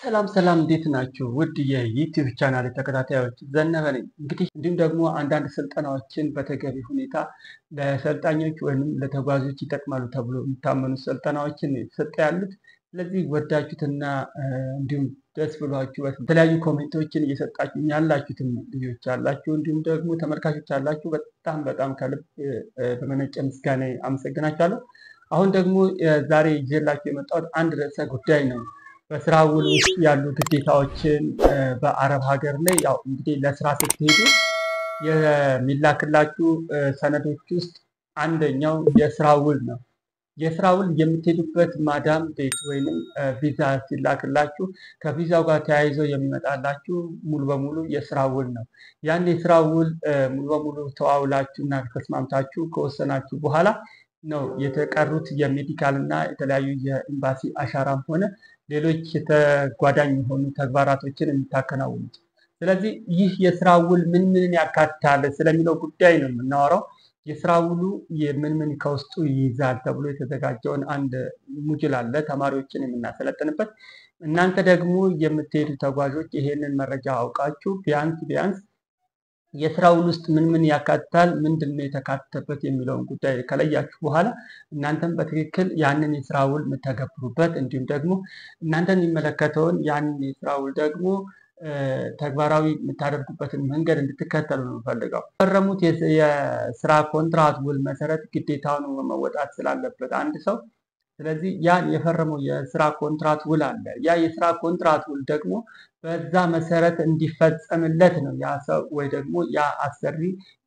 ሰላም ሰላም፣ እንዴት ናችሁ? ውድ የ YouTube channel ተከታታዮች ዘነበ ነኝ። እንግዲህ እንዲሁም ደግሞ አንዳንድ ስልጠናዎችን በተገቢ ሁኔታ ለሰልጣኞች ወይም ለተጓዦች ይጠቅማሉ ተብሎ የሚታመኑ ስልጠናዎችን የተሰጠ ያሉት። ስለዚህ ወዳችሁትና እንዲሁም ደስ ብሏችሁ የተለያዩ comment ኦችን እየሰጣችሁ ያላችሁትም ልጆች አላችሁ፣ እንዲሁም ደግሞ ተመልካቾች አላችሁ። በጣም በጣም ከልብ በመነጨ ምስጋና አመሰግናችኋለሁ። አሁን ደግሞ ዛሬ ይዤላችሁ የመጣሁት አንድ ርዕሰ ጉዳይ ነው። በስራ ውል ውስጥ ያሉ ግዴታዎችን በአረብ ሀገር ላይ፣ ያው እንግዲህ ለስራ ስትሄዱ የሚላክላችሁ ሰነዶች ውስጥ አንደኛው የስራ ውል ነው። የስራ ውል የምትሄዱበት ማዳም ቤት ወይንም ቪዛ ሲላክላችሁ ከቪዛው ጋር ተያይዞ የሚመጣላችሁ ሙሉ በሙሉ የስራ ውል ነው። ያን የስራ ውል ሙሉ በሙሉ ተዋውላችሁ እና ተስማምታችሁ ከወሰናችሁ በኋላ ነው የተቀሩት የ medical እና የተለያዩ የኤምባሲ አሻራም ሆነ ሌሎች የተጓዳኝ የሆኑ ተግባራቶችን የምታከናውኑት። ስለዚህ ይህ የስራ ውል ምን ምንን ያካትታል ስለሚለው ጉዳይ ነው የምናወራው። የስራ ውሉ ምን ምን ከውስጡ ይይዛል ተብሎ የተዘጋጀውን አንድ module አለ ተማሪዎችን የምናሰለጥንበት። እናንተ ደግሞ የምትሄዱ ተጓዦች ይሄንን መረጃ አውቃችሁ ቢያንስ ቢያንስ የስራ ውል ውስጥ ምን ምን ያካትታል፣ ምንድን ነው የተካተተበት የሚለውን ጉዳይ ከለያችሁ በኋላ እናንተም በትክክል ያንን የስራ ውል የምተገብሩበት፣ እንዲሁም ደግሞ እናንተን የሚመለከተውን ያንን የስራ ውል ደግሞ ተግባራዊ የምታደርጉበትን መንገድ እንድትከተሉ ነው የምፈልገው። የፈረሙት የስራ ኮንትራት ውል መሰረት ግዴታውን መወጣት ስላለበት አንድ ሰው፣ ስለዚህ ያን የፈረመው የስራ ኮንትራት ውል አለ። ያ የስራ ኮንትራት ውል ደግሞ በዛ መሰረት እንዲፈጸምለት ነው ያ ሰው ወይ ደግሞ ያ አሰሪ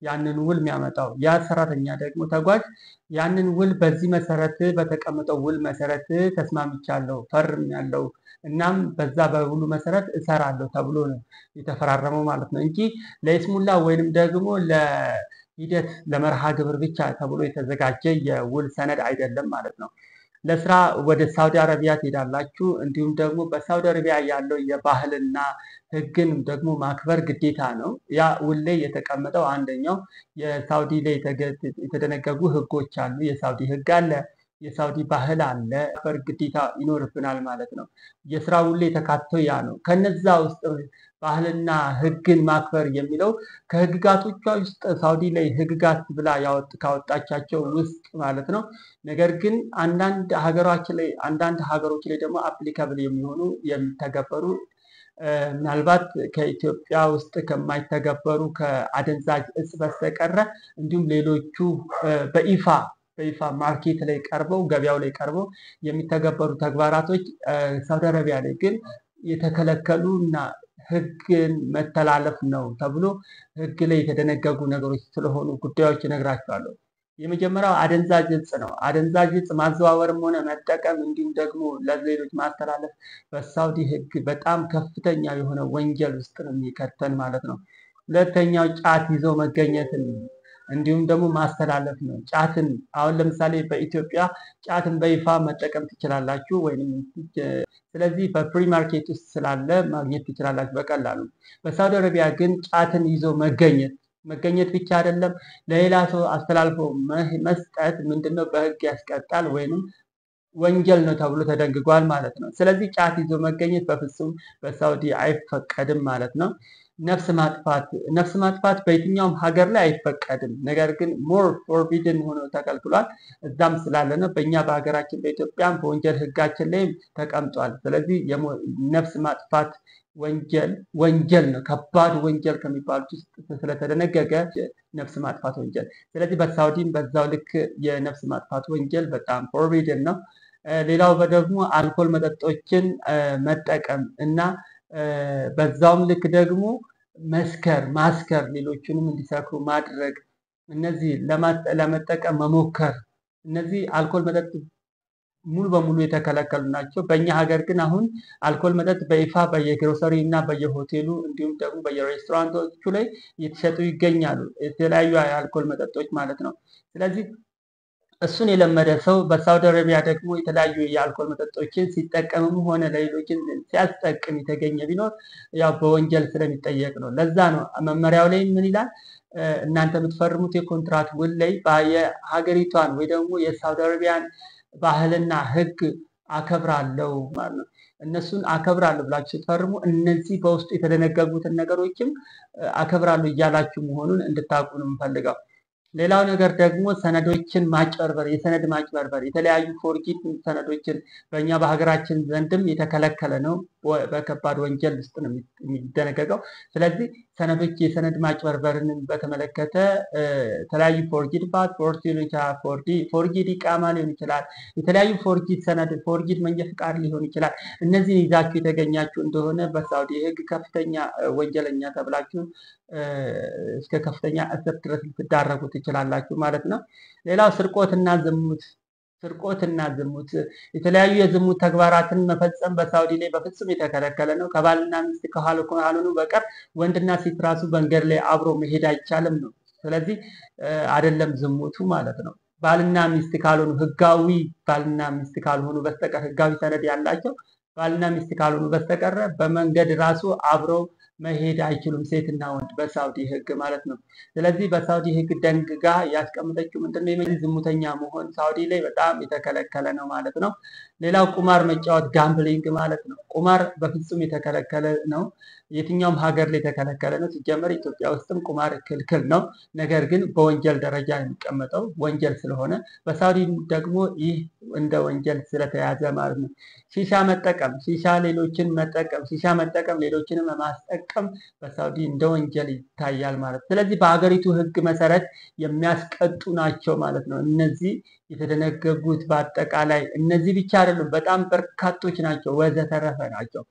ያንን ውል የሚያመጣው። ያ ሰራተኛ ደግሞ ተጓዥ ያንን ውል በዚህ መሰረት በተቀመጠው ውል መሰረት ተስማምቻለሁ፣ ፈርሜያለሁ፣ እናም በዛ በውሉ መሰረት እሰራለሁ ተብሎ ነው የተፈራረመው ማለት ነው እንጂ ለይስሙላ ወይንም ደግሞ ለሂደት ለመርሃ ግብር ብቻ ተብሎ የተዘጋጀ የውል ሰነድ አይደለም ማለት ነው። ለስራ ወደ ሳውዲ አረቢያ ትሄዳላችሁ። እንዲሁም ደግሞ በሳውዲ አረቢያ ያለው የባህልና ሕግን ደግሞ ማክበር ግዴታ ነው። ያ ውል ላይ የተቀመጠው አንደኛው የሳውዲ ላይ የተደነገጉ ሕጎች አሉ። የሳውዲ ሕግ አለ፣ የሳውዲ ባህል አለ። ማክበር ግዴታ ይኖርብናል ማለት ነው። የስራ ውል ላይ የተካተተው ያ ነው። ከነዛ ውስጥ ባህልና ሕግን ማክበር የሚለው ከህግጋቶቿ ውስጥ ሳውዲ ላይ ህግጋት ብላ ካወጣቻቸው ውስጥ ማለት ነው። ነገር ግን አንዳንድ ሀገሮች ላይ ደግሞ applicable የሚሆኑ የሚተገበሩ፣ ምናልባት ከኢትዮጵያ ውስጥ ከማይተገበሩ ከአደንዛዥ እጽ በስተቀረ፣ እንዲሁም ሌሎቹ በይፋ market ላይ ቀርበው፣ ገበያው ላይ ቀርበው የሚተገበሩ ተግባራቶች ሳውዲ አረቢያ ላይ ግን የተከለከሉ እና ህግን መተላለፍ ነው ተብሎ ህግ ላይ የተደነገጉ ነገሮች ስለሆኑ ጉዳዮች እነግራችኋለሁ። የመጀመሪያው አደንዛዥ እጽ ነው። አደንዛዥ እጽ ማዘዋወርም ሆነ መጠቀም እንዲሁም ደግሞ ለሌሎች ማስተላለፍ በሳውዲ ህግ በጣም ከፍተኛ የሆነ ወንጀል ውስጥ ነው የሚከተን ማለት ነው። ሁለተኛው ጫት ይዞ መገኘትን እንዲሁም ደግሞ ማስተላለፍ ነው። ጫትን አሁን ለምሳሌ በኢትዮጵያ ጫትን በይፋ መጠቀም ትችላላችሁ ወይም ስለዚህ በ free market ውስጥ ስላለ ማግኘት ትችላላችሁ በቀላሉ። በሳውዲ አረቢያ ግን ጫትን ይዞ መገኘት ብቻ አይደለም፣ ለሌላ ሰው አስተላልፎ መስጠት ምንድነው በህግ ያስቀጣል ወይንም ወንጀል ነው ተብሎ ተደንግጓል ማለት ነው። ስለዚህ ጫት ይዞ መገኘት በፍጹም በሳውዲ አይፈቀድም ማለት ነው። ነፍስ ማጥፋት፣ ነፍስ ማጥፋት በየትኛውም ሀገር ላይ አይፈቀድም። ነገር ግን more forbidden ሆኖ ተከልክሏል። እዛም ስላለ ነው። በእኛ በሀገራችን በኢትዮጵያም በወንጀል ህጋችን ላይም ተቀምጧል። ስለዚህ ነፍስ ማጥፋት ወንጀል ወንጀል ነው። ከባድ ወንጀል ከሚባሉት ውስጥ ስለተደነገገ ነፍስ ማጥፋት ወንጀል። ስለዚህ በሳውዲም በዛው ልክ የነፍስ ማጥፋት ወንጀል በጣም forbidden ነው። ሌላው ደግሞ አልኮል መጠጦችን መጠቀም እና በዛውም ልክ ደግሞ መስከር፣ ማስከር፣ ሌሎቹንም እንዲሰክሩ ማድረግ፣ እነዚህ ለመጠቀም መሞከር፣ እነዚህ አልኮል መጠጥ ሙሉ በሙሉ የተከለከሉ ናቸው። በእኛ ሀገር ግን አሁን አልኮል መጠጥ በይፋ በየግሮሰሪ እና በየሆቴሉ እንዲሁም ደግሞ በየሬስቶራንቶቹ ላይ እየተሸጡ ይገኛሉ። የተለያዩ የአልኮል መጠጦች ማለት ነው። ስለዚህ እሱን የለመደ ሰው በሳውዲ አረቢያ ደግሞ የተለያዩ የአልኮል መጠጦችን ሲጠቀምም ሆነ ለሌሎችን ሲያስጠቅም የተገኘ ቢኖር ያው በወንጀል ስለሚጠየቅ ነው። ለዛ ነው መመሪያው ላይ ምን ይላል? እናንተ የምትፈርሙት የኮንትራት ውል ላይ የሀገሪቷን ወይ ደግሞ የሳውዲ አረቢያን ባህልና ሕግ አከብራለሁ ማለት ነው። እነሱን አከብራለሁ ብላችሁ ስትፈርሙ እነዚህ በውስጡ የተደነገጉትን ነገሮችም አከብራለሁ እያላችሁ መሆኑን እንድታውቁ ነው የምፈልገው። ሌላው ነገር ደግሞ ሰነዶችን ማጭበርበር፣ የሰነድ ማጭበርበር፣ የተለያዩ forged ሰነዶችን በእኛ በሀገራችን ዘንድም የተከለከለ ነው። በከባድ ወንጀል ውስጥ ነው የሚደነገገው። ስለዚህ ሰነዶች የሰነድ ማጭበርበርን በተመለከተ የተለያዩ forged ፓስፖርት ሊሆን ይችላል፣ forged ኢቃማ ሊሆን ይችላል፣ የተለያዩ forged ሰነድ፣ forged መንጃ ፍቃድ ሊሆን ይችላል። እነዚህን ይዛችሁ የተገኛችሁ እንደሆነ በሳውዲ ሕግ ከፍተኛ ወንጀለኛ ተብላችሁ እስከ ከፍተኛ እስር ድረስ ልትዳረጉ ትችላላችሁ ማለት ነው። ሌላው ስርቆትና ዝሙት፣ ስርቆትና ዝሙት፣ የተለያዩ የዝሙት ተግባራትን መፈጸም በሳውዲ ላይ በፍጹም የተከለከለ ነው። ከባልና ሚስት ካልሆኑ በቀር ወንድና ሴት ራሱ መንገድ ላይ አብሮ መሄድ አይቻልም ነው። ስለዚህ አይደለም ዝሙቱ ማለት ነው። ባልና ሚስት ካልሆኑ፣ ህጋዊ ባልና ሚስት ካልሆኑ በስተቀር፣ ህጋዊ ሰነድ ያላቸው ባልና ሚስት ካልሆኑ በስተቀር በመንገድ ራሱ አብረው መሄድ አይችሉም፣ ሴትና ወንድ በሳውዲ ህግ ማለት ነው። ስለዚህ በሳውዲ ህግ ደንግጋ ያስቀመጠችው ምንድነው? ዝሙተኛ መሆን ሳውዲ ላይ በጣም የተከለከለ ነው ማለት ነው። ሌላው ቁማር መጫወት፣ gambling ማለት ነው። ቁማር በፍጹም የተከለከለ ነው። የትኛውም ሀገር ላይ የተከለከለ ነው። ሲጀመር ኢትዮጵያ ውስጥም ቁማር ክልክል ነው። ነገር ግን በወንጀል ደረጃ የሚቀመጠው ወንጀል ስለሆነ በሳውዲ ደግሞ ይህ እንደ ወንጀል ስለተያዘ ማለት ነው። ሺሻ መጠቀም፣ ሺሻ ሌሎችን መጠቀም፣ ሺሻ መጠቀም ሌሎችንም ማስጠቀም በሳውዲ እንደ ወንጀል ይታያል ማለት ነው። ስለዚህ በሀገሪቱ ህግ መሰረት የሚያስቀጡ ናቸው ማለት ነው። እነዚህ የተደነገጉት በአጠቃላይ እነዚህ ብቻ አይደሉም፣ በጣም በርካቶች ናቸው፣ ወዘተረፈ ናቸው።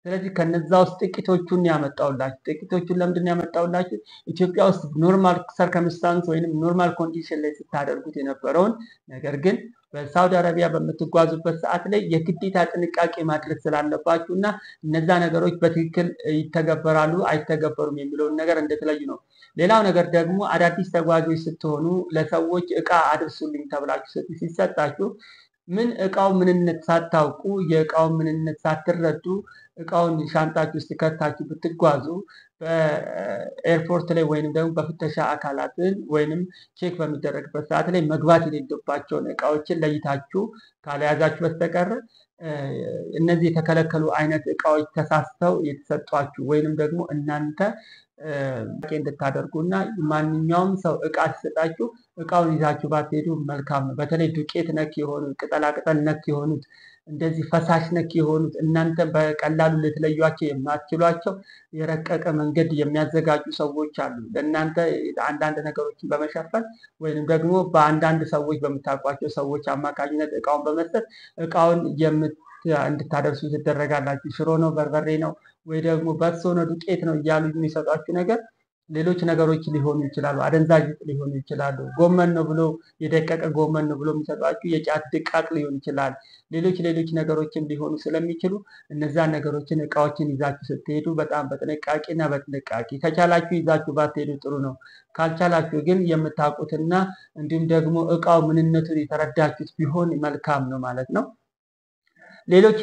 ስለዚህ ከነዛ ውስጥ ጥቂቶቹን ያመጣውላችሁ። ጥቂቶቹን ለምንድን ነው ያመጣውላችሁ? ኢትዮጵያ ውስጥ normal circumstance ወይንም normal condition ላይ ስታደርጉት የነበረውን ነገር ግን በሳውዲ አረቢያ በምትጓዙበት ሰዓት ላይ የግዴታ ጥንቃቄ ማድረግ ስላለባችሁ እና እነዛ ነገሮች በትክክል ይተገበራሉ አይተገበሩም የሚለውን ነገር እንድትለዩ ነው። ሌላው ነገር ደግሞ አዳዲስ ተጓዦች ስትሆኑ ለሰዎች እቃ አድርሱልኝ ተብላችሁ ሲሰጣችሁ ምን እቃው ምንነት ሳታውቁ፣ የእቃውን ምንነት ሳትረዱ እቃውን ሻንጣችሁ ውስጥ ከታችሁ ብትጓዙ በኤርፖርት ላይ ወይንም ደግሞ በፍተሻ አካላትን ወይንም check በሚደረግበት ሰዓት ላይ መግባት የሌለባቸውን እቃዎችን ለይታችሁ ካልያዛችሁ በስተቀር እነዚህ የተከለከሉ አይነት እቃዎች ተሳስተው የተሰጧችሁ ወይንም ደግሞ እናንተ እንድታደርጉ እና ማንኛውም ሰው እቃ ሲሰጣችሁ እቃውን ይዛችሁ ባትሄዱ መልካም ነው። በተለይ ዱቄት ነክ የሆኑ፣ ቅጠላቅጠል ነክ የሆኑት፣ እንደዚህ ፈሳሽ ነክ የሆኑት እናንተ በቀላሉ ልትለዩቸው የማትችሏቸው የረቀቀ መንገድ የሚያዘጋጁ ሰዎች አሉ። ለእናንተ አንዳንድ ነገሮችን በመሸፈን ወይንም ደግሞ በአንዳንድ ሰዎች፣ በምታውቋቸው ሰዎች አማካኝነት እቃውን በመስጠት እቃውን እንድታደርሱ ትደረጋላችሁ። ሽሮ ነው፣ በርበሬ ነው፣ ወይ ደግሞ በሶ ነው፣ ዱቄት ነው እያሉ የሚሰጧችሁ ነገር ሌሎች ነገሮች ሊሆኑ ይችላሉ። አደንዛዥ ዕፅ ሊሆኑ ይችላሉ። ጎመን ነው ብሎ፣ የደቀቀ ጎመን ነው ብሎ የሚሰጧችሁ የጫት ድቃቅ ሊሆን ይችላል። ሌሎች ሌሎች ነገሮችም ሊሆኑ ስለሚችሉ እነዛን ነገሮችን እቃዎችን ይዛችሁ ስትሄዱ በጣም በጥንቃቄና በጥንቃቄ ከቻላችሁ ይዛችሁ ባትሄዱ ጥሩ ነው። ካልቻላችሁ ግን የምታውቁትና እንዲሁም ደግሞ እቃው ምንነቱን የተረዳችሁት ቢሆን መልካም ነው ማለት ነው። ሌሎች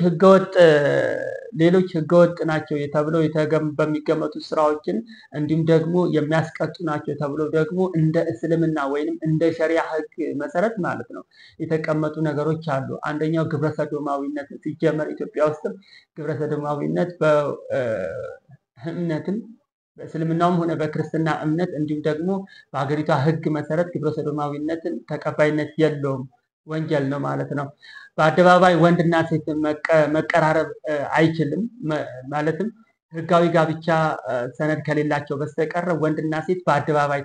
ህገወጥ ናቸው ተብለው በሚገመቱ ስራዎችን እንዲሁም ደግሞ የሚያስቀጡ ናቸው ተብለው ደግሞ እንደ እስልምና ወይንም እንደ ሸሪያ ህግ መሰረት ማለት ነው የተቀመጡ ነገሮች አሉ። አንደኛው ግብረ ሰዶማዊነት። ሲጀመር ኢትዮጵያ ውስጥም ግብረ ሰዶማዊነት በእምነትም በእስልምናውም ሆነ በክርስትና እምነት እንዲሁም ደግሞ በሀገሪቷ ህግ መሰረት ግብረ ሰዶማዊነትን ተቀባይነት የለውም፣ ወንጀል ነው ማለት ነው። በአደባባይ ወንድና ሴት መቀራረብ አይችልም። ማለትም ህጋዊ ጋብቻ ሰነድ ከሌላቸው በስተቀር ወንድና ሴት በአደባባይ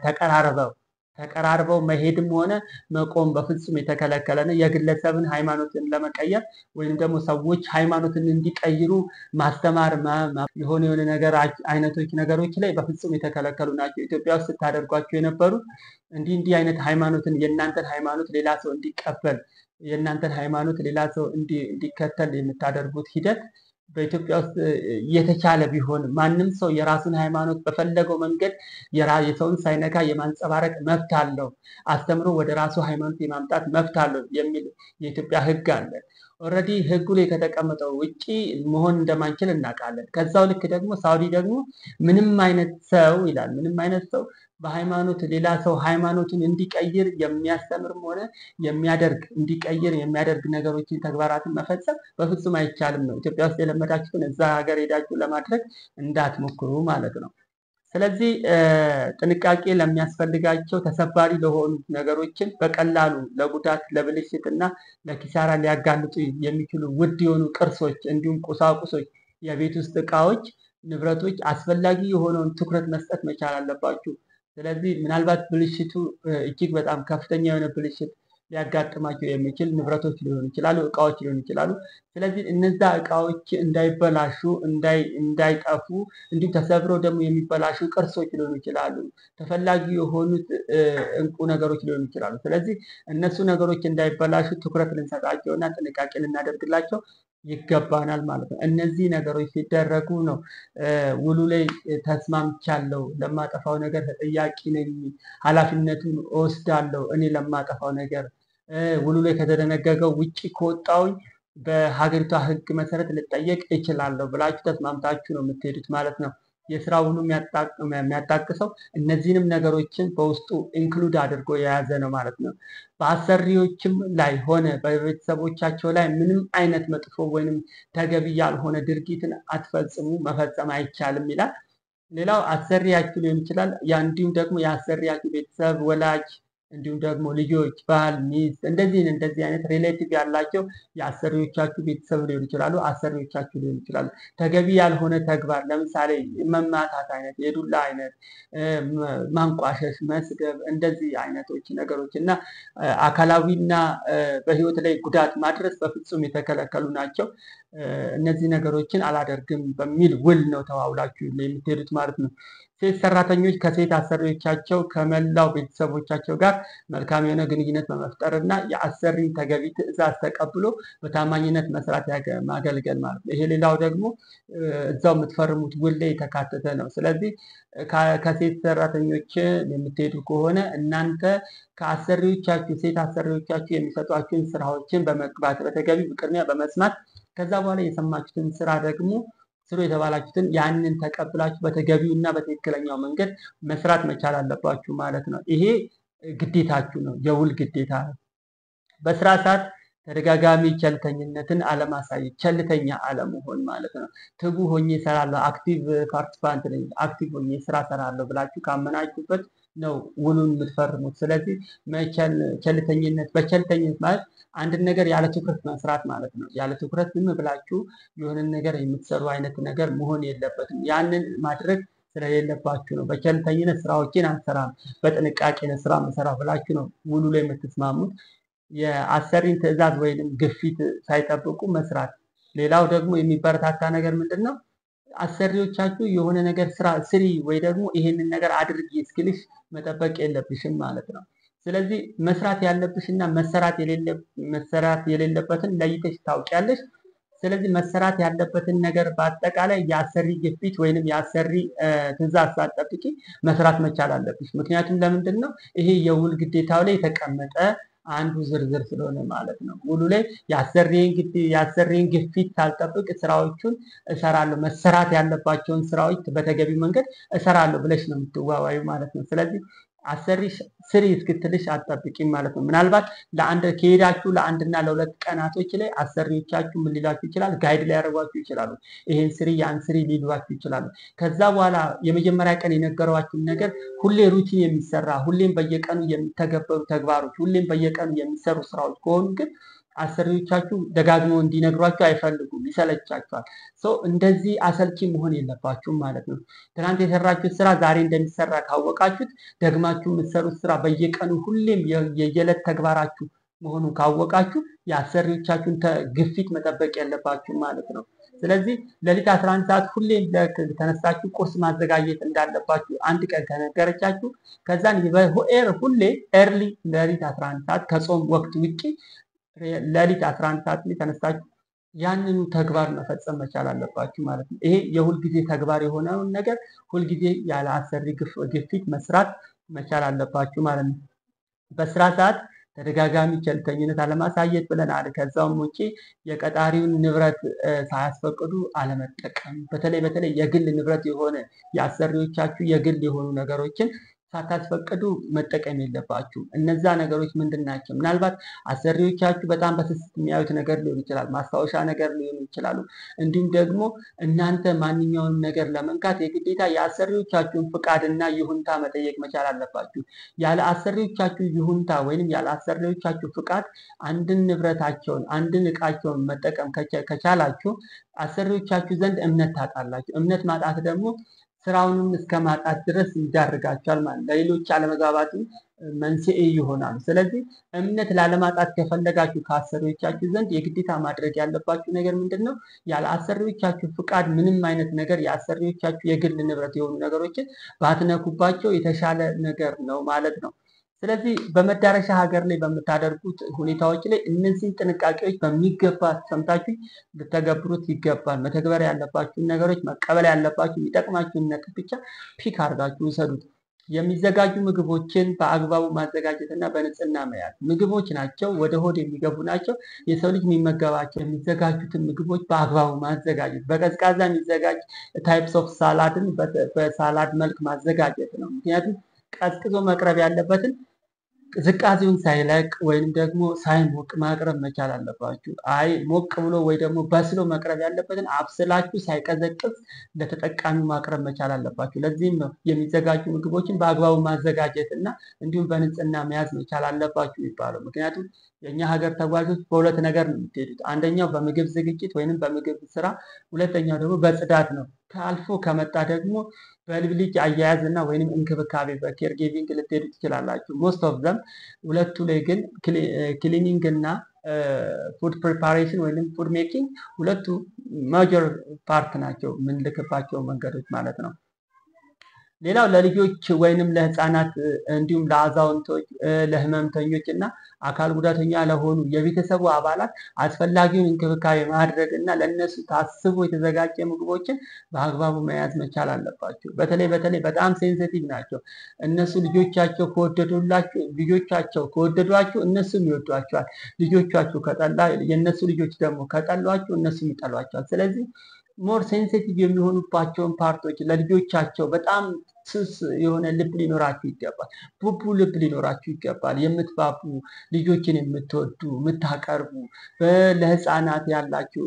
ተቀራርበው መሄድም ሆነ መቆም በፍጹም የተከለከለ ነው። የግለሰብን ሃይማኖትን ለመቀየር ወይም ደግሞ ሰዎች ሃይማኖትን እንዲቀይሩ ማስተማር የሆነ የሆነ ነገር አይነቶች ነገሮች ላይ በፍጹም የተከለከሉ ናቸው። ኢትዮጵያ ውስጥ ስታደርጓቸው የነበሩ እንዲህ እንዲህ አይነት ሃይማኖትን፣ የእናንተን ሃይማኖት ሌላ ሰው እንዲቀበል፣ የእናንተን ሃይማኖት ሌላ ሰው እንዲከተል የምታደርጉት ሂደት በኢትዮጵያ ውስጥ የተቻለ ቢሆን ማንም ሰው የራሱን ሃይማኖት በፈለገው መንገድ የሰውን ሳይነካ የማንጸባረቅ መብት አለው። አስተምሮ ወደ ራሱ ሃይማኖት የማምጣት መብት አለው የሚል የኢትዮጵያ ሕግ አለ። Already ህጉ ላይ ከተቀመጠው ውጪ መሆን እንደማንችል እናውቃለን። ከዛው ልክ ደግሞ ሳውዲ ደግሞ ምንም አይነት ሰው ይላል፣ ምንም አይነት ሰው በሃይማኖት ሌላ ሰው ሃይማኖቱን እንዲቀይር የሚያስተምርም ሆነ የሚያደርግ፣ እንዲቀይር የሚያደርግ ነገሮችን ተግባራትን መፈጸም በፍጹም አይቻልም ነው። ኢትዮጵያ ውስጥ የለመዳችሁትን እዛ ሀገር ሄዳችሁ ለማድረግ እንዳትሞክሩ ማለት ነው። ስለዚህ ጥንቃቄ ለሚያስፈልጋቸው ተሰባሪ ለሆኑ ነገሮችን፣ በቀላሉ ለጉዳት፣ ለብልሽት እና ለኪሳራ ሊያጋልጡ የሚችሉ ውድ የሆኑ ቅርሶች እንዲሁም ቁሳቁሶች፣ የቤት ውስጥ እቃዎች፣ ንብረቶች አስፈላጊ የሆነውን ትኩረት መስጠት መቻል አለባችሁ። ስለዚህ ምናልባት ብልሽቱ እጅግ በጣም ከፍተኛ የሆነ ብልሽት ሊያጋጥማቸው የሚችል ንብረቶች ሊሆኑ ይችላሉ፣ እቃዎች ሊሆኑ ይችላሉ። ስለዚህ እነዛ እቃዎች እንዳይበላሹ፣ እንዳይጠፉ፣ እንዲሁም ተሰብረው ደግሞ የሚበላሹ ቅርሶች ሊሆኑ ይችላሉ፣ ተፈላጊ የሆኑት እንቁ ነገሮች ሊሆኑ ይችላሉ። ስለዚህ እነሱ ነገሮች እንዳይበላሹ ትኩረት ልንሰጣቸው እና ጥንቃቄ ልናደርግላቸው ይገባናል ማለት ነው። እነዚህ ነገሮች ሲደረጉ ነው ውሉ ላይ ተስማምቻለሁ፣ ለማጠፋው ነገር ተጠያቂ ነኝ፣ ኃላፊነቱን እወስዳለሁ እኔ ለማጠፋው ነገር፣ ውሉ ላይ ከተደነገገው ውጪ ከወጣሁኝ በሀገሪቷ ሕግ መሰረት ልጠየቅ እችላለሁ ብላችሁ ተስማምታችሁ ነው የምትሄዱት ማለት ነው። የስራ ውሉ የሚያጣቅሰው እነዚህንም ነገሮችን በውስጡ include አድርጎ የያዘ ነው ማለት ነው። በአሰሪዎችም ላይ ሆነ በቤተሰቦቻቸው ላይ ምንም አይነት መጥፎ ወይንም ተገቢ ያልሆነ ድርጊትን አትፈጽሙ፣ መፈጸም አይቻልም ይላል። ሌላው አሰሪያችሁ ሊሆን ይችላል። እንዲሁም ደግሞ የአሰሪያችሁ ቤተሰብ፣ ወላጅ፣ እንዲሁም ደግሞ ልጆች፣ ባል፣ ሚስት፣ እንደዚህ አይነት relative ያላቸው የአሰሪዎቻችሁ ቤተሰብ ሊሆኑ ይችላሉ፣ አሰሪዎቻችሁ ሊሆኑ ይችላሉ። ተገቢ ያልሆነ ተግባር ለምሳሌ መማታት አይነት፣ የዱላ አይነት፣ ማንቋሸሽ፣ መስደብ፣ እንደዚህ አይነቶች ነገሮች እና አካላዊና በህይወት ላይ ጉዳት ማድረስ በፍጹም የተከለከሉ ናቸው። እነዚህ ነገሮችን አላደርግም በሚል ውል ነው ተዋውላችሁ የምትሄዱት ማለት ነው። ሴት ሰራተኞች ከሴት አሰሪዎቻቸው ከመላው ቤተሰቦቻቸው ጋር መልካም የሆነ ግንኙነት በመፍጠር እና የአሰሪን ተገቢ ትዕዛዝ ተቀብሎ በታማኝነት መስራት፣ ማገልገል ማለት ነው። ይሄ ሌላው ደግሞ እዛው የምትፈርሙት ውል ላይ የተካተተ ነው። ስለዚህ ከሴት ሰራተኞች የምትሄዱ ከሆነ እናንተ ከአሰሪዎቻችሁ፣ ሴት አሰሪዎቻችሁ የሚሰጧችሁን ስራዎችን በመግባት በተገቢ ቅድሚያ በመስማት፣ ከዛ በኋላ የሰማችሁትን ስራ ደግሞ ስሩ የተባላችሁትን ያንን ተቀብላችሁ በተገቢው እና በትክክለኛው መንገድ መስራት መቻል አለባችሁ ማለት ነው። ይሄ ግዴታችሁ ነው፣ የውል ግዴታ ነው። በስራ ሰዓት ተደጋጋሚ ቸልተኝነትን አለማሳየት፣ ቸልተኛ አለመሆን ማለት ነው። ትጉ ሆኜ እሰራለሁ፣ active participant ነኝ፣ active ሆኜ ስራ እሰራለሁ ብላችሁ ካመናችሁበት ነው ውሉን የምትፈርሙት። ስለዚህ ቸልተኝነት፣ በቸልተኝነት ማለት አንድን ነገር ያለ ትኩረት መስራት ማለት ነው። ያለ ትኩረት ዝም ብላችሁ የሆነን ነገር የምትሰሩ አይነት ነገር መሆን የለበትም። ያንን ማድረግ ስለሌለባችሁ ነው። በቸልተኝነት ስራዎችን አንሰራም፣ በጥንቃቄ ነው ስራ የምሰራው ብላችሁ ነው ውሉ ላይ የምትስማሙት። የአሰሪን ትዕዛዝ ወይንም ግፊት ሳይጠብቁ መስራት። ሌላው ደግሞ የሚበረታታ ነገር ምንድን ነው? አሰሪዎቻችሁ የሆነ ነገር ስራ ስሪ ወይ ደግሞ ይሄንን ነገር አድርጊ እስኪልሽ መጠበቅ የለብሽም ማለት ነው። ስለዚህ መስራት ያለብሽና መሰራት የሌለበትን ለይተሽ ታውቂያለሽ። ስለዚህ መሰራት ያለበትን ነገር በአጠቃላይ የአሰሪ ግፊት ወይንም የአሰሪ ትዕዛዝ ሳትጠብቂ መስራት መቻል አለብሽ። ምክንያቱም ለምንድን ነው? ይሄ የውል ግዴታው ላይ የተቀመጠ አንዱ ዝርዝር ስለሆነ ማለት ነው። ውሉ ላይ የአሰሪን ግፊት ሳልጠብቅ ስራዎቹን እሰራለሁ፣ መሰራት ያለባቸውን ስራዎች በተገቢ መንገድ እሰራለሁ ብለሽ ነው የምትዋዋዩ ማለት ነው። ስለዚህ አሰሪሽ ስሪ እስክትልሽ አትጠብቂም ማለት ነው። ምናልባት ለአንድ ከሄዳችሁ ለአንድና ለሁለት ቀናቶች ላይ አሰሪዎቻችሁ ምን ሊሏችሁ ይችላል? Guide ሊያደርጓችሁ ይችላሉ። ይሄን ስሪ፣ ያን ስሪ ሊሏችሁ ይችላሉ። ከዛ በኋላ የመጀመሪያ ቀን የነገሯችሁን ነገር ሁሌ routine የሚሰራ፣ ሁሌም በየቀኑ የሚተገበሩ ተግባሮች፣ ሁሌም በየቀኑ የሚሰሩ ስራዎች ከሆኑ ግን አሰሪዎቻችሁ ደጋግመው እንዲነግሯችሁ አይፈልጉም፣ ይሰለቻቸዋል። So እንደዚህ አሰልቺ መሆን የለባችሁም ማለት ነው። ትናንት የሰራችሁት ስራ ዛሬ እንደሚሰራ ካወቃችሁት፣ ደግማችሁ የምትሰሩት ስራ በየቀኑ ሁሌም የየዕለት ተግባራችሁ መሆኑን ካወቃችሁ የአሰሪዎቻችሁን ግፊት መጠበቅ የለባችሁም ማለት ነው። ስለዚህ ሌሊት 11 ሰዓት ሁሌም ተነሳችሁ ቁርስ ማዘጋጀት እንዳለባችሁ አንድ ቀን ከነገረቻችሁ፣ ከዛን ሁሌ early ሌሊት 11 ሰዓት፣ ከጾም ወቅት ውጪ ሌሊት 11 ሰዓት ላይ ተነስታችሁ ያንኑ ተግባር መፈጸም መቻል አለባችሁ ማለት ነው። ይሄ የሁልጊዜ ተግባር የሆነውን ነገር ሁልጊዜ ያለ አሰሪ ግፊት መስራት መቻል አለባችሁ ማለት ነው። በስራ ሰዓት ተደጋጋሚ ቸልተኝነት አለማሳየት ብለናል። ከዛውም ውጪ የቀጣሪውን ንብረት ሳያስፈቅዱ አለመጠቀም፣ በተለይ በተለይ የግል ንብረት የሆነ የአሰሪዎቻችሁ የግል የሆኑ ነገሮችን ሳታስፈቅዱ መጠቀም የለባችሁም። እነዛ ነገሮች ምንድን ናቸው? ምናልባት አሰሪዎቻችሁ በጣም በስስት የሚያዩት ነገር ሊሆን ይችላል። ማስታወሻ ነገር ሊሆኑ ይችላሉ። እንዲሁም ደግሞ እናንተ ማንኛውንም ነገር ለመንካት የግዴታ የአሰሪዎቻችሁን ፍቃድና ይሁንታ መጠየቅ መቻል አለባችሁ። ያለ አሰሪዎቻችሁ ይሁንታ ወይንም ያለ አሰሪዎቻችሁ ፍቃድ አንድን ንብረታቸውን፣ አንድን እቃቸውን መጠቀም ከቻላችሁ አሰሪዎቻችሁ ዘንድ እምነት ታጣላችሁ። እምነት ማጣት ደግሞ ስራውንም እስከ ማጣት ድረስ ይዳርጋቸዋል ማለት፣ ለሌሎች አለመግባባትም መንስኤ ይሆናሉ። ስለዚህ እምነት ላለማጣት ከፈለጋችሁ ከአሰሪዎቻችሁ ዘንድ የግዴታ ማድረግ ያለባችሁ ነገር ምንድን ነው? ያለ አሰሪዎቻችሁ ፍቃድ ምንም አይነት ነገር የአሰሪዎቻችሁ የግል ንብረት የሆኑ ነገሮችን ባትነኩባቸው የተሻለ ነገር ነው ማለት ነው። ስለዚህ በመዳረሻ ሀገር ላይ በምታደርጉት ሁኔታዎች ላይ እነዚህን ጥንቃቄዎች በሚገባ ሰምታችሁ ልተገብሩት ይገባል። መተግበር ያለባችሁን ነገሮች፣ መቀበል ያለባችሁ የሚጠቅማችሁን ነጥብ ብቻ pick አድርጋችሁ ውሰዱት። የሚዘጋጁ ምግቦችን በአግባቡ ማዘጋጀት እና በንጽህና መያዝ። ምግቦች ናቸው፣ ወደ ሆድ የሚገቡ ናቸው። የሰው ልጅ የሚመገባቸው የሚዘጋጁትን ምግቦች በአግባቡ ማዘጋጀት፣ በቀዝቃዛ የሚዘጋጅ types of salad ን በ salad መልክ ማዘጋጀት ነው። ምክንያቱም ቀዝቅዞ መቅረብ ያለበትን ቅዝቃዜውን ሳይለቅ ወይንም ደግሞ ሳይሞቅ ማቅረብ መቻል አለባችሁ። አይ ሞቅ ብሎ ወይ ደግሞ በስሎ መቅረብ ያለበትን አብስላችሁ ሳይቀዘቅዝ ለተጠቃሚው ማቅረብ መቻል አለባችሁ። ለዚህም ነው የሚዘጋጁ ምግቦችን በአግባቡ ማዘጋጀት እና እንዲሁም በንጽህና መያዝ መቻል አለባችሁ የሚባለው። ምክንያቱም የእኛ ሀገር ተጓዦች በሁለት ነገር ነው የምትሄዱት። አንደኛው በምግብ ዝግጅት ወይንም በምግብ ስራ፣ ሁለተኛው ደግሞ በጽዳት ነው። ከአልፎ ከመጣ ደግሞ በልጅ አያያዝ እና ወይንም እንክብካቤ በ care giving ልትሄዱ ትችላላችሁ። Most of them ሁለቱ ላይ ግን cleaning እና food preparation ወይንም food making ሁለቱ major part ናቸው የምንልክባቸው መንገዶች ማለት ነው። ሌላው ለልጆች ወይንም ለህፃናት እንዲሁም ለአዛውንቶች፣ ለህመምተኞች እና አካል ጉዳተኛ ለሆኑ የቤተሰቡ አባላት አስፈላጊውን እንክብካቤ ማድረግ እና ለእነሱ ታስቦ የተዘጋጀ ምግቦችን በአግባቡ መያዝ መቻል አለባቸው። በተለይ በተለይ በጣም sensitive ናቸው። እነሱ ልጆቻቸው ከወደዱላችሁ፣ ልጆቻቸው ከወደዷችሁ እነሱም ይወዷቸዋል። ልጆቻችሁ ከጠላ የእነሱ ልጆች ደግሞ ከጠሏችሁ እነሱም ይጠሏቸዋል። ስለዚህ more sensitive የሚሆኑባቸውን part ኦች ለልጆቻቸው በጣም ስስ የሆነ ልብ ሊኖራችሁ ይገባል። ቡቡ ልብ ሊኖራችሁ ይገባል። የምትባቡ፣ ልጆችን የምትወዱ፣ የምታቀርቡ፣ ለህፃናት ያላችሁ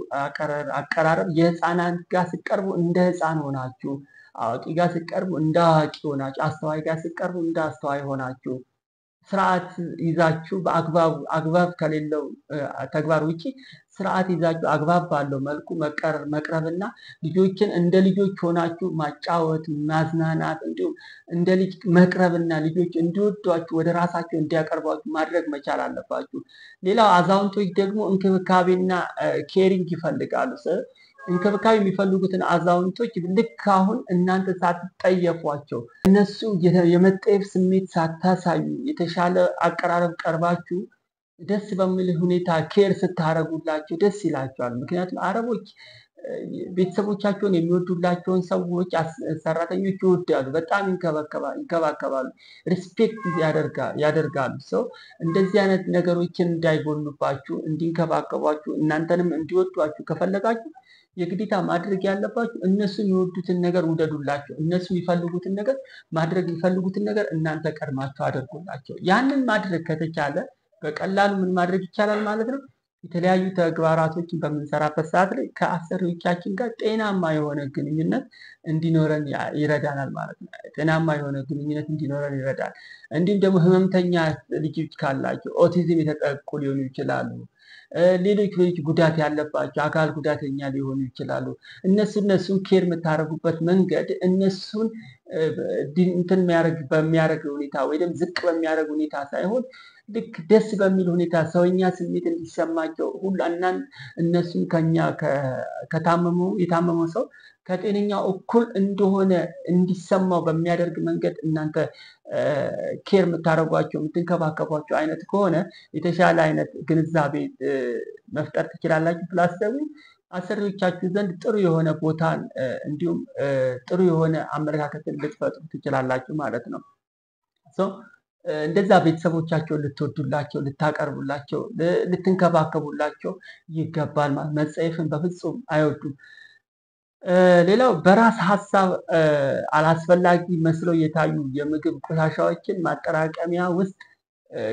አቀራረብ የህፃናት ጋር ስትቀርቡ እንደ ህፃን ሆናችሁ፣ አዋቂ ጋር ስትቀርቡ እንደ አዋቂ ሆናችሁ፣ አስተዋይ ጋር ስትቀርቡ እንደ አስተዋይ ሆናችሁ፣ ስርዓት ይዛችሁ በአግባቡ አግባብ ከሌለው ተግባር ውጪ ስርዓት ይዛችሁ አግባብ ባለው መልኩ መቅረብና ልጆችን እንደ ልጆች ሆናችሁ ማጫወት፣ ማዝናናት እንዲሁም እንደ ልጅ መቅረብና ልጆች እንዲወዷችሁ፣ ወደ ራሳቸው እንዲያቀርቧችሁ ማድረግ መቻል አለባችሁ። ሌላው አዛውንቶች ደግሞ እንክብካቤና caring ይፈልጋሉ። እንክብካቤ የሚፈልጉትን አዛውንቶች ልክ አሁን እናንተ ሳትጠየፏቸው፣ እነሱ የመጠየፍ ስሜት ሳታሳዩ የተሻለ አቀራረብ ቀርባችሁ ደስ በሚል ሁኔታ care ስታደርጉላቸው ደስ ይላቸዋል። ምክንያቱም አረቦች ቤተሰቦቻቸውን የሚወዱላቸውን ሰዎች ሰራተኞች ይወዳሉ፣ በጣም ይንከባከባሉ፣ respect ያደርጋሉ። So እንደዚህ አይነት ነገሮችን እንዳይጎሉባችሁ፣ እንዲንከባከቧችሁ፣ እናንተንም እንዲወዷችሁ ከፈለጋችሁ የግዴታ ማድረግ ያለባችሁ እነሱ የሚወዱትን ነገር ውደዱላቸው። እነሱ የሚፈልጉትን ነገር ማድረግ የሚፈልጉትን ነገር እናንተ ቀድማችሁ አድርጉላቸው። ያንን ማድረግ ከተቻለ በቀላሉ ምን ማድረግ ይቻላል ማለት ነው? የተለያዩ ተግባራቶችን በምንሰራበት ሰዓት ላይ ከአሰሪዎቻችን ጋር ጤናማ የሆነ ግንኙነት እንዲኖረን ይረዳናል ማለት ነው። ጤናማ የሆነ ግንኙነት እንዲኖረን ይረዳል። እንዲሁም ደግሞ ህመምተኛ ልጆች ካላቸው፣ ኦቲዝም የተጠቁ ሊሆኑ ይችላሉ። ሌሎች ሌሎች ጉዳት ያለባቸው አካል ጉዳተኛ ሊሆኑ ይችላሉ። እነሱን care የምታደርጉበት መንገድ እነሱን እንትን በሚያደርግ ሁኔታ ወይ ደግሞ ዝቅ በሚያደርግ ሁኔታ ሳይሆን ልክ ደስ በሚል ሁኔታ ሰውኛ ስሜት እንዲሰማቸው ሁሉ እነሱን ከኛ ከታመመው የታመመው ሰው ከጤነኛው እኩል እንደሆነ እንዲሰማው በሚያደርግ መንገድ እናንተ care የምታደርጓቸው፣ የምትንከባከቧቸው አይነት ከሆነ የተሻለ አይነት ግንዛቤ መፍጠር ትችላላችሁ። Plus ደግሞ አሰሪዎቻችሁ ዘንድ ጥሩ የሆነ ቦታን እንዲሁም ጥሩ የሆነ አመለካከትን ልትፈጥሩ ትችላላችሁ ማለት ነው። እንደዛ ቤተሰቦቻቸውን ልትወዱላቸው፣ ልታቀርቡላቸው፣ ልትንከባከቡላቸው ይገባል። ማለት መጸየፍን በፍጹም አይወዱም። ሌላው በራስ ሀሳብ አላስፈላጊ መስለው የታዩ የምግብ ቆሻሻዎችን ማጠራቀሚያ ውስጥ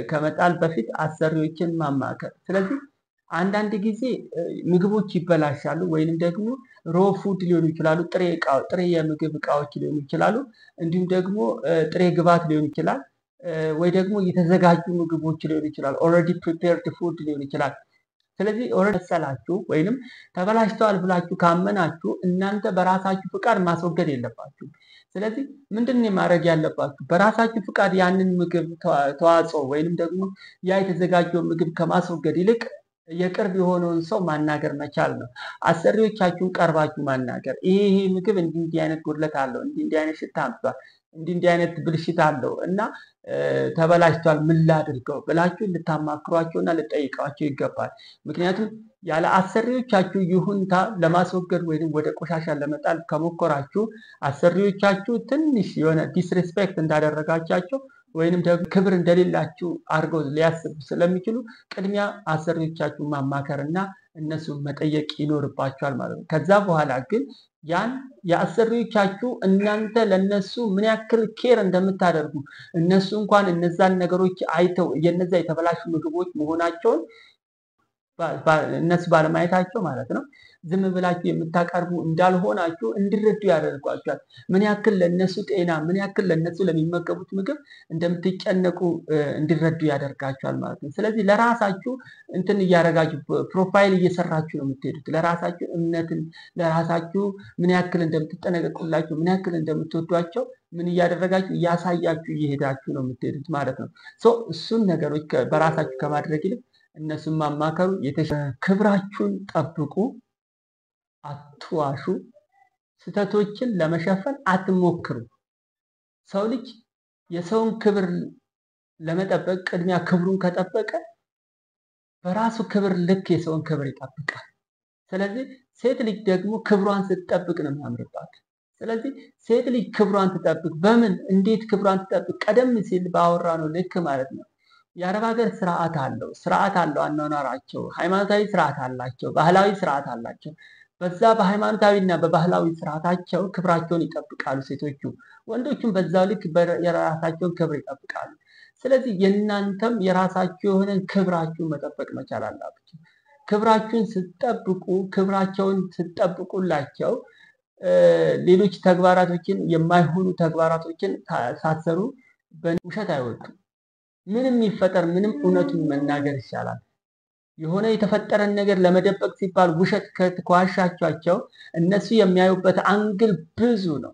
ከመጣል በፊት አሰሪዎችን ማማከር። ስለዚህ አንዳንድ ጊዜ ምግቦች ይበላሻሉ ወይንም ደግሞ raw food ሊሆኑ ይችላሉ፣ ጥሬ የምግብ እቃዎች ሊሆኑ ይችላሉ፣ እንዲሁም ደግሞ ጥሬ ግብዓት ሊሆን ይችላል፣ ወይ ደግሞ የተዘጋጁ ምግቦች ሊሆኑ ይችላል፣ already prepared food ሊሆን ይችላል። ስለዚህ already መሰላችሁ ወይንም ተበላሽተዋል ብላችሁ ካመናችሁ እናንተ በራሳችሁ ፍቃድ ማስወገድ የለባችሁ። ስለዚህ ምንድን ነው ማድረግ ያለባችሁ? በራሳችሁ ፍቃድ ያንን ምግብ ተዋጽኦ ወይንም ደግሞ ያ የተዘጋጀው ምግብ ከማስወገድ ይልቅ የቅርብ የሆነውን ሰው ማናገር መቻል ነው። አሰሪዎቻችሁን ቀርባችሁ ማናገር፣ ይሄ ይሄ ምግብ እንዲህ እንዲህ አይነት ጉድለት አለው፣ እንዲህ እንዲህ አይነት ሽታ አምጥቷል፣ እንዲህ እንዲህ አይነት ብልሽት አለው እና ተበላሽቷል፣ ምን ላድርገው ብላችሁ ልታማክሯቸውና ልጠይቋቸው ይገባል። ምክንያቱም ያለ አሰሪዎቻችሁ ይሁንታ ለማስወገድ ወይም ወደ ቆሻሻ ለመጣል ከሞከራችሁ አሰሪዎቻችሁ ትንሽ የሆነ disrespect እንዳደረጋቻቸው ወይንም ደግሞ ክብር እንደሌላችሁ አድርገው ሊያስቡ ስለሚችሉ ቅድሚያ አሰሪዎቻችሁ ማማከር እና እነሱን መጠየቅ ይኖርባችኋል ማለት ነው። ከዛ በኋላ ግን ያን የአሰሪዎቻችሁ እናንተ ለነሱ ምን ያክል care እንደምታደርጉ እነሱ እንኳን እነዛን ነገሮች አይተው የነዛ የተበላሹ ምግቦች መሆናቸውን እነሱ ባለማየታቸው ማለት ነው ዝም ብላችሁ የምታቀርቡ እንዳልሆናችሁ እንዲረዱ ያደርጓቸዋል። ምን ያክል ለነሱ ጤና፣ ምን ያክል ለነሱ ለሚመገቡት ምግብ እንደምትጨነቁ እንዲረዱ ያደርጋቸዋል ማለት ነው። ስለዚህ ለራሳችሁ እንትን እያደረጋችሁ profile እየሰራችሁ ነው የምትሄዱት። ለራሳችሁ እምነትን፣ ለራሳችሁ ምን ያክል እንደምትጠነቀቁላቸው፣ ምን ያክል እንደምትወዷቸው ምን እያደረጋችሁ እያሳያችሁ እየሄዳችሁ ነው የምትሄዱት ማለት ነው። እሱን ነገሮች በራሳችሁ ከማድረግ ይልቅ እነሱን ማማከሩ። ክብራችሁን ጠብቁ፣ አትዋሹ፣ ስህተቶችን ለመሸፈን አትሞክሩ። ሰው ልጅ የሰውን ክብር ለመጠበቅ ቅድሚያ ክብሩን ከጠበቀ በራሱ ክብር ልክ የሰውን ክብር ይጠብቃል። ስለዚህ ሴት ልጅ ደግሞ ክብሯን ስትጠብቅ ነው የሚያምርባት። ስለዚህ ሴት ልጅ ክብሯን ትጠብቅ። በምን እንዴት ክብሯን ትጠብቅ? ቀደም ሲል ባወራነው ልክ ማለት ነው። የአረብ ሀገር ስርዓት አለው፣ ስርዓት አለው አኗኗራቸው፣ ሃይማኖታዊ ስርዓት አላቸው፣ ባህላዊ ስርዓት አላቸው። በዛ በሃይማኖታዊና በባህላዊ ስርዓታቸው ክብራቸውን ይጠብቃሉ ሴቶቹ፣ ወንዶቹም በዛው ልክ የራሳቸውን ክብር ይጠብቃሉ። ስለዚህ የእናንተም የራሳችሁ የሆነን ክብራችሁን መጠበቅ መቻል አላችሁ። ክብራችሁን ስትጠብቁ፣ ክብራቸውን ስትጠብቁላቸው ሌሎች ተግባራቶችን የማይሆኑ ተግባራቶችን ሳትሰሩ ውሸት አይወጡም። ምንም ይፈጠር ምንም እውነቱን መናገር ይሻላል። የሆነ የተፈጠረን ነገር ለመደበቅ ሲባል ውሸት ከዋሻቿቸው እነሱ የሚያዩበት angle ብዙ ነው።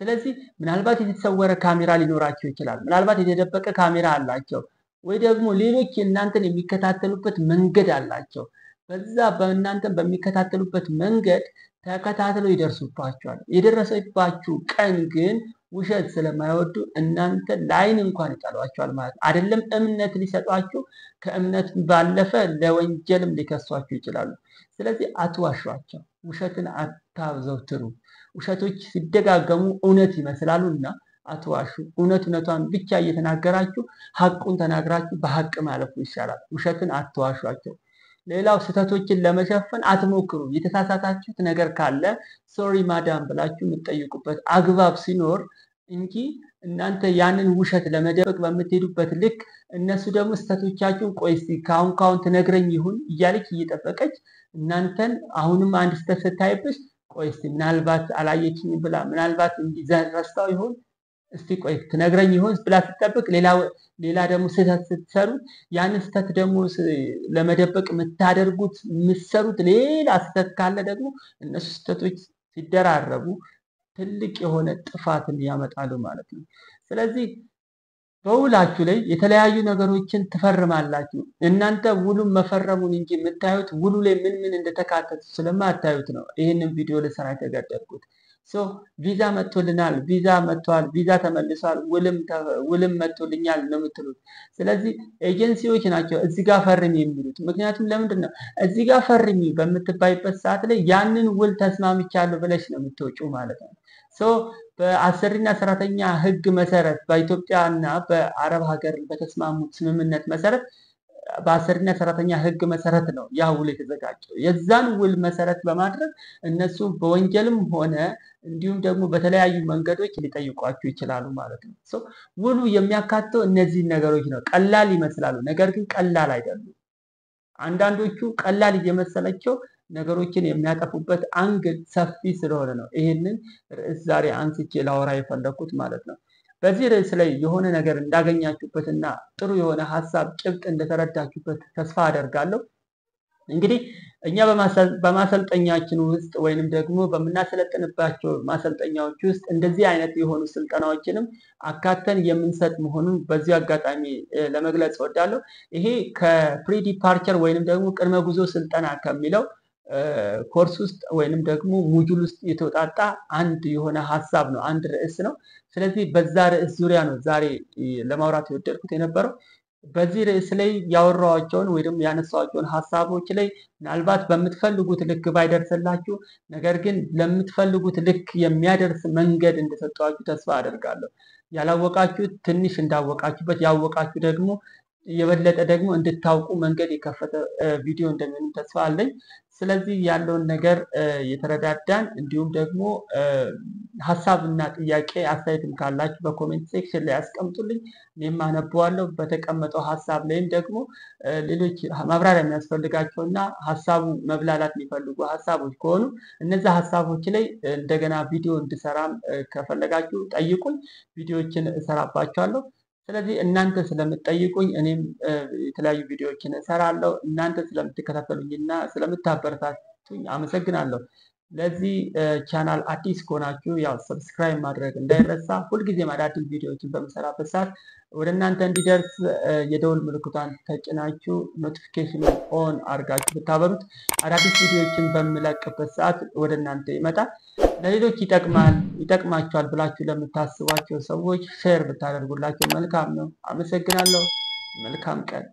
ስለዚህ ምናልባት የተሰወረ ካሜራ ሊኖራቸው ይችላል። ምናልባት የተደበቀ ካሜራ አላቸው፣ ወይ ደግሞ ሌሎች እናንተን የሚከታተሉበት መንገድ አላቸው። በዛ በእናንተን በሚከታተሉበት መንገድ ተከታትለው ይደርሱባችኋል። የደረሰባችሁ ቀን ግን ውሸት ስለማይወዱ እናንተ ላይን እንኳን ይጠሏቸዋል ማለት ነው። አይደለም እምነት ሊሰጧችሁ፣ ከእምነት ባለፈ ለወንጀልም ሊከሷችሁ ይችላሉ። ስለዚህ አትዋሿቸው፣ ውሸትን አታዘውትሩ። ውሸቶች ሲደጋገሙ እውነት ይመስላሉ እና አትዋሹ። እውነት እውነቷን ብቻ እየተናገራችሁ ሀቁን ተናግራችሁ በሀቅ ማለፉ ይሻላል። ውሸትን አትዋሿቸው። ሌላው ስህተቶችን ለመሸፈን አትሞክሩ። የተሳሳታችሁት ነገር ካለ sorry madam ብላችሁ የምትጠይቁበት አግባብ ሲኖር እንጂ እናንተ ያንን ውሸት ለመደበቅ በምትሄዱበት ልክ እነሱ ደግሞ ስህተቶቻችሁን ቆይ እስኪ ካሁን ካሁን ትነግረኝ ይሁን እያለች እየጠበቀች እናንተን አሁንም አንድ ስህተት ስታይብሽ ቆይ እስኪ ምናልባት አላየችኝም ብላ፣ ምናልባት እንዲህ ረስታው ይሆን፣ እስቲ ቆይ ትነግረኝ ይሆን ብላ ስትጠብቅ ሌላ ደግሞ ስህተት ስትሰሩ ያንን ስህተት ደግሞ ለመደበቅ የምታደርጉት የምትሰሩት ሌላ ስህተት ካለ ደግሞ እነሱ ስህተቶች ሲደራረቡ ትልቅ የሆነ ጥፋትን ያመጣሉ ማለት ነው። ስለዚህ በውላችሁ ላይ የተለያዩ ነገሮችን ትፈርማላችሁ። እናንተ ውሉን መፈረሙን እንጂ የምታዩት ውሉ ላይ ምን ምን እንደተካተቱ ስለማታዩት ነው ይህንን ቪዲዮ ልሰራ የተገደድኩት። So ቪዛ መጥቶልናል፣ ቪዛ መጥቷል፣ ቪዛ ተመልሷል፣ ውልም መጥቶልኛል ነው የምትሉት። ስለዚህ ኤጀንሲዎች ናቸው እዚህ ጋር ፈርሚ የሚሉት። ምክንያቱም ለምንድን ነው እዚህ ጋር ፈርሚ በምትባይበት ሰዓት ላይ ያንን ውል ተስማምቻለሁ ብለሽ ነው የምትወጪው ማለት ነው። So በአሰሪና ሰራተኛ ሕግ መሰረት በኢትዮጵያና በአረብ ሀገር በተስማሙት ስምምነት መሰረት በአሰሪና ሰራተኛ ሕግ መሰረት ነው ያ ውል የተዘጋጀው። የዛን ውል መሰረት በማድረግ እነሱ በወንጀልም ሆነ እንዲሁም ደግሞ በተለያዩ መንገዶች ሊጠይቋችሁ ይችላሉ ማለት ነው። ውሉ የሚያካትተው እነዚህን ነገሮች ነው። ቀላል ይመስላሉ፣ ነገር ግን ቀላል አይደሉም። አንዳንዶቹ ቀላል እየመሰላቸው ነገሮችን የሚያጠፉበት angle ሰፊ ስለሆነ ነው ይህንን ርዕስ ዛሬ አንስቼ ላወራ የፈለኩት ማለት ነው። በዚህ ርዕስ ላይ የሆነ ነገር እንዳገኛችሁበትና ጥሩ የሆነ ሀሳብ ጭብጥ እንደተረዳችሁበት ተስፋ አደርጋለሁ። እንግዲህ እኛ በማሰልጠኛችን ውስጥ ወይንም ደግሞ በምናሰለጥንባቸው ማሰልጠኛዎች ውስጥ እንደዚህ አይነት የሆኑ ስልጠናዎችንም አካተን የምንሰጥ መሆኑን በዚሁ አጋጣሚ ለመግለጽ እወዳለሁ። ይሄ ከ pre departure ወይንም ደግሞ ቅድመ ጉዞ ስልጠና ከሚለው ኮርስ ውስጥ ወይንም ደግሞ module ውስጥ የተውጣጣ አንድ የሆነ ሀሳብ ነው፣ አንድ ርዕስ ነው። ስለዚህ በዛ ርዕስ ዙሪያ ነው ዛሬ ለማውራት የወደድኩት የነበረው። በዚህ ርዕስ ላይ ያወራኋቸውን ወይ ደግሞ ያነሳኋቸውን ሀሳቦች ላይ ምናልባት በምትፈልጉት ልክ ባይደርስላችሁ፣ ነገር ግን ለምትፈልጉት ልክ የሚያደርስ መንገድ እንደሰጠኋችሁ ተስፋ አደርጋለሁ። ያላወቃችሁ ትንሽ እንዳወቃችሁበት፣ ያወቃችሁ ደግሞ የበለጠ ደግሞ እንድታውቁ መንገድ የከፈተ ቪዲዮ እንደሚሆንም ተስፋ አለኝ። ስለዚህ ያለውን ነገር የተረዳዳን እንዲሁም ደግሞ ሀሳብና ጥያቄ አስተያየትም ካላችሁ በ comment section ላይ አስቀምጡልኝ፣ እኔም አነበዋለሁ። በተቀመጠው ሀሳብ ላይም ደግሞ ሌሎች ማብራሪያ የሚያስፈልጋቸውና ሀሳቡ መብላላት የሚፈልጉ ሀሳቦች ከሆኑ እነዛ ሀሳቦች ላይ እንደገና ቪዲዮ እንድሰራም ከፈለጋችሁ ጠይቁኝ፣ ቪዲዮዎችን እሰራባቸዋለሁ። ስለዚህ እናንተ ስለምትጠይቁኝ እኔም የተለያዩ ቪዲዮዎችን እሰራለሁ። እናንተ ስለምትከታተሉኝና ስለምታበረታቱኝ አመሰግናለሁ። ለዚህ ቻናል አዲስ ከሆናችሁ ያው subscribe ማድረግ እንዳይረሳ። ሁልጊዜም አዳዲስ ቪዲዮዎችን በምሰራበት ሰዓት ወደ እናንተ እንዲደርስ የደውል ምልክቷን ተጭናችሁ notification on አድርጋችሁ ብታበሩት አዳዲስ ቪዲዮዎችን በምለቅበት ሰዓት ወደ እናንተ ይመጣል። ለሌሎች ይጠቅማል፣ ይጠቅማቸዋል ብላችሁ ለምታስቧቸው ሰዎች share ብታደርጉላቸው መልካም ነው። አመሰግናለሁ። መልካም ቀን።